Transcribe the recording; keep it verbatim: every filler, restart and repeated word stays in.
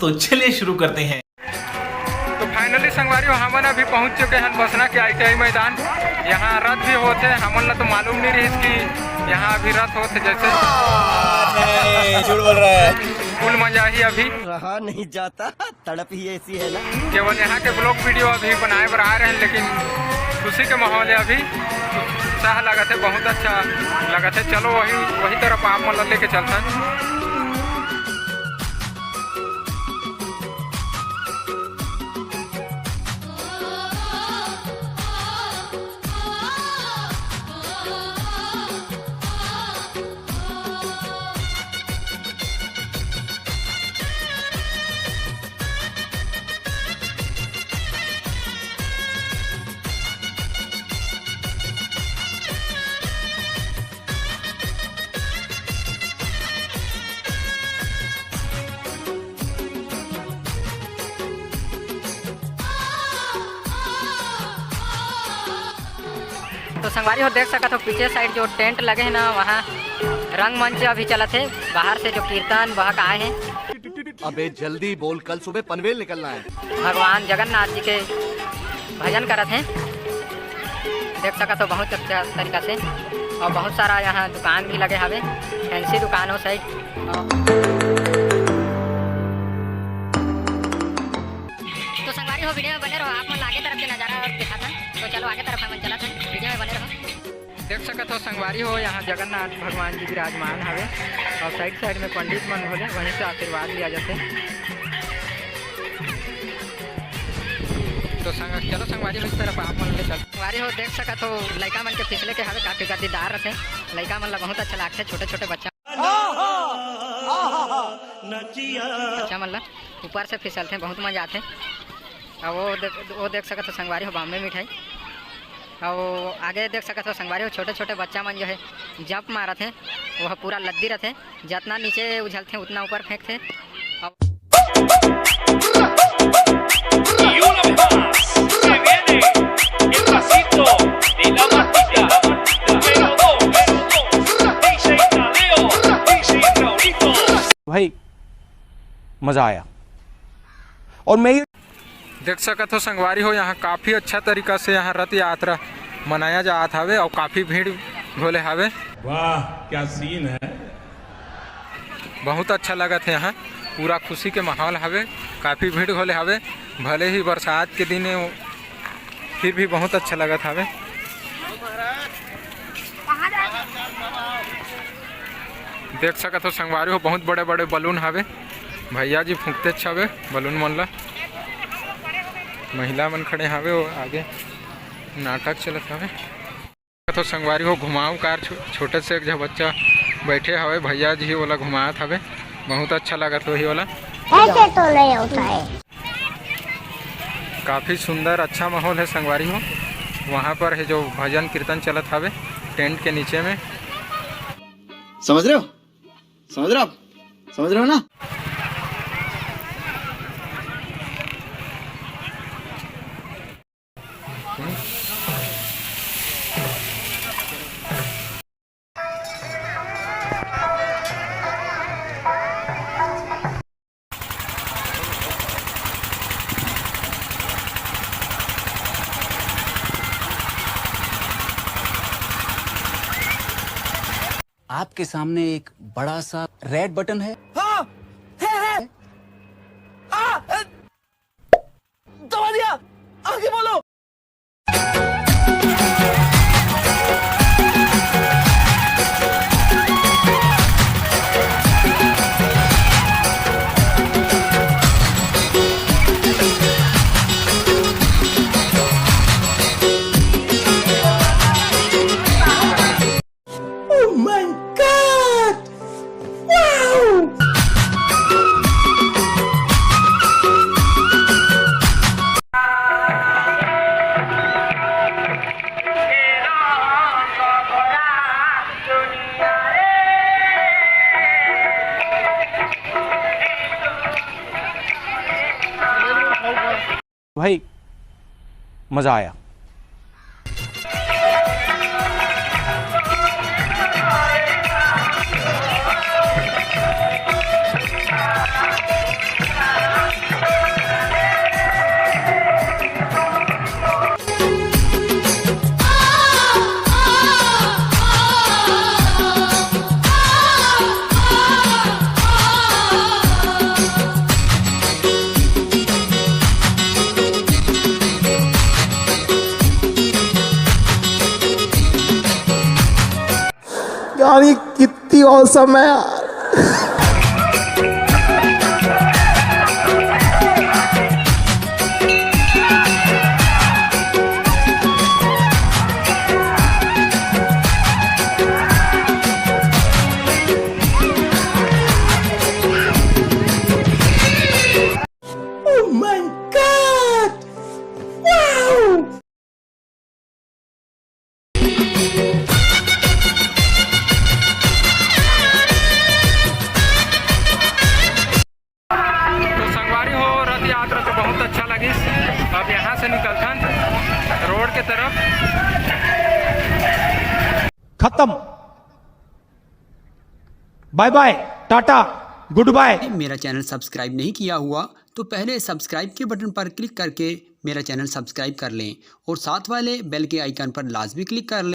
तो चलिए शुरू करते हैं। तो finally संगवारी हो, हमन अभी पहुंच चुके हैं बसना के आईटीआई मैदान। यहाँ रथ भी होथे, हमन ला तो मालूम नहीं रहिस कि यहाँ अभी रथ होथे। जैसे नहीं, झूठ बोल रहा है। Full मजा ही अभी। रहा नहीं जाता, तड़प ही ऐसी है ना। केवल यहाँ के vlog video अभी बनाए बर आ रहे हैं, लेकिन खुशी के माहौल है अभी। उत्साह लगत है, बहुत अच्छा लगत है। चलो वही, वही तरफ आप मन ला लेके चलथन। तो संगवारी हो, देख सकत हो पीछे side जो tent लगे हे ना, वहाँ रंगमंच अभी चलत हे। बाहर से जो कीर्तन बहक आए हे, अबे जल्दी बोल, कल सुबह पनवेल निकलना है। भगवान जगन्नाथ जी के भजन करत हे, देख सकत हो बहुत अच्छा तरीका से। और बहुत सारा यहाँ दुकान भी लगे हवे, fancy दुकान हो side। तो संगवारी हो, video में बने रहो, आप मन ला आगे तरफ के नजारा दिखाथन। तो चलो आगे तरफ हमन चलत हन, video में बने रहो। देख सकत हो संगवारी हो, यहाँ जगन्नाथ भगवान जी विराजमान हवे और side side में पंडित मन होले, वहीं से आशीर्वाद लिया जाथे। तो संग, चलो संगवारी हो, इस तरफ आप मन ले चल। संगवारी हो, देख सकत हो लइका मन के फिसले के हवे, काफी गद्दीदार रथे। लइका मन ला बहुत अच्छा लागथे, छोटे छोटे बच्चा, बच्चा मन ला ऊपर से फिसलथे, बहुत मजा आथे। अब वो देख, वो देख सकत हो संगवारी हो बॉम्बे मिठाई। और आगे देख सकत हो संगवारी हो, छोटे छोटे बच्चा मन जो है jump मारत हे, वो पूरा लद्दी रथे, जितना नीचे उछलथे उतना ऊपर फेंकथे। अब Y una vez más, se viene el pasito de la Mastita. Número dos, número dos. D J Tadeo, D J Raulito. भाई, मजा आया। और मैं ये देख सकत हो संगवारी हो, यहाँ काफी अच्छा तरीका से यहाँ रथ यात्रा मनाया जात हवे और काफी भीड़ घोले हवे। वाह, क्या scene है। बहुत अच्छा लगत हे यहाँ, पूरा खुशी के माहौल हवे, काफी भीड़ घोले हवे। भले ही बरसात के दिन हे, फिर भी बहुत अच्छा लगत हवे। देख सकत हो संगवारी हो, बहुत बड़े बड़े balloon हवे। भैया जी फूंकतेच हवे balloon मन ला। महिला मन खड़े हवे, वो आगे नाटक चलत हवे। तो संगवारी हो, घुमाव कार छो-, छोटे से एक झन बच्चा बैठे हवे, भैया जी ओला घुमात हवे। बहुत अच्छा लगत होही ओला। ऐसे तो नहीं होता है। काफी सुंदर अच्छा माहौल है संगवारी हो। वहाँ पर है जो भजन कीर्तन चलत हवे tent के नीचे में। समझ रहे हो? समझ रहे हो आप? समझ रहे हो ना? आपके सामने एक बड़ा सा red button है। हाँ, है, है। आ, आ, दबा दिया। आगे बोलो। Oh my God! Wow! भाई, मजा आया। Awesome है यार। Oh my God! Wow! तो संगवारी हो, रथ यात्रा तो बहुत अच्छा लगिस। अब यहाँ से निकलथन रोड के तरफ। खत्म। बाय बाय, टाटा, गुड बाय। मेरा चैनल सब्सक्राइब नहीं किया हुआ तो पहले सब्सक्राइब के बटन पर क्लिक करके मेरा चैनल सब्सक्राइब कर लें और साथ वाले बेल के आइकन पर लाजमी क्लिक कर लें।